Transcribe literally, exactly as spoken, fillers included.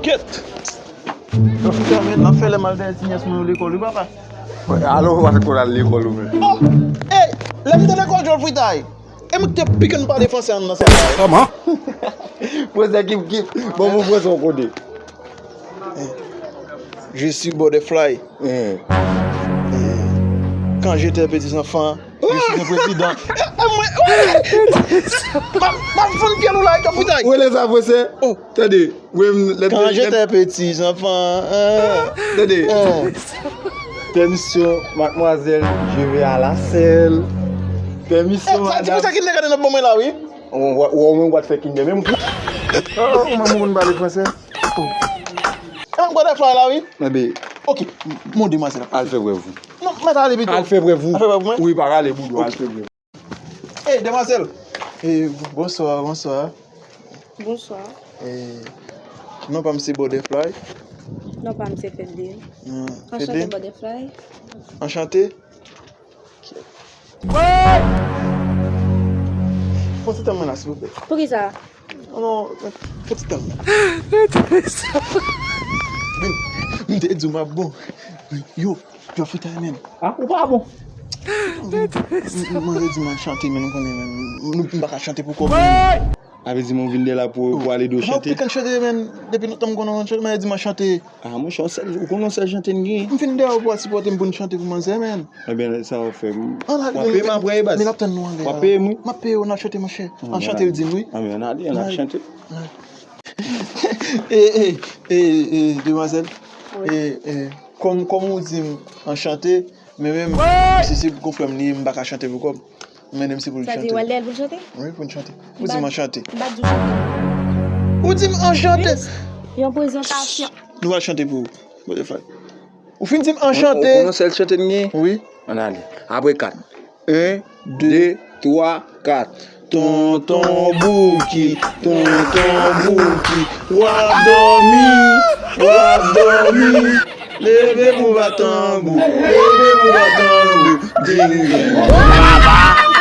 Kèt! Jòl Fritay, men, n ap fè lè m al dèyè ti nyès mwen yo lekòl, wi, papa. Alò, ou pa t konn al lekòl, ou menm? Oh! Ey! Lè m te lekòl, Jòl Fritay! E mwen ki te pike n pale franse an nan sèl la. Kòman? Franse ki, ki, bon, bon, franse w konnen. Je suis butterfly. Eh. Quand j'étais petit enfant, je suis un président. M ap, m ap fann pyèl ou la, Jòl Fritay. Ou rele sa franse? Oh. Tande, wi, m, lè, quand j'étais petit enfant, hein. Tande. Hein. Permission, mademoiselle, je vais à la selle. Permission, madame. Eh, sa, ti fi sa ki te gade nan bon mwen la, wi. Ou, ou, ou, ou, ou, ou fè kinder menm. Oh, ou menm ou konn pale franse? Oh. E m ap gade fly la, wi. Enben. Ok, m, m, demwazèl. Al fè prèv ou. Non, mèt ale pito. Al fè prèv ou. Al fè prèv ou, mwen. Wi, pa rale boudou, al fè prèv. Ey, demwazèl. Ey, bonswa, bonswa. Bonswa. Ey, non pa m se Butterfly. Non pa m se Fedlin. Hmm, anchante, Fedlin. Butterfly. Anchante. Fon ti tan mwen la, silvouplè. Poukisa? Non, non, fon ti tan mwen. Vin, m te di w m ap bon. Yo, Jòl Fritay, men. Ah, ou pa bon. M, m, mwen te di m al chante, men, ou konnen, men, nou, m pa ka chante pou kòb. A vle di, mwen vin de la pou, pou ale do chante. Ou te konn chante, men, depi lontan m konnen w konn chante, men di m al chante. Ah, monchè, yon sèl, ou konn yon sèl chante n gen? M fin dèyè w pou al sipòte m pou n chante pou manzè, men. Ebyen, sa w ap fè? W ap peye m apre, baz. Men n ap tann nou anlè a. W ap peye m, wi. M ap peye w, n ap chante, monchè. An chante, l di m, wi. Anben, ann ale, ann ap chante. E, e, e, e, demwazèl. Wi. E, e, kòm, kòm ou di m anchante, men menm, si se gon frè m li ye, m pa ka chante pou kòb. Men menm si pou l chante. Sa di w al dèyè l pou l chante? Wi, pou l chante. Ou di m anchante. M pa di w chante. Ou di m anchante. Yon prezantasyon. Nou al chante pou ou. Ou fin di m anchante. Ou, ou konnen sèl chante n gen? Wi. Ann ale. Apre kat. En, de, twa, kat. Tonton Bouki, Tonton Bouki, w ap dòmi, w ap dòmi. Leve pou bat tanbou, leve pou bat tanbou. Ding, ding.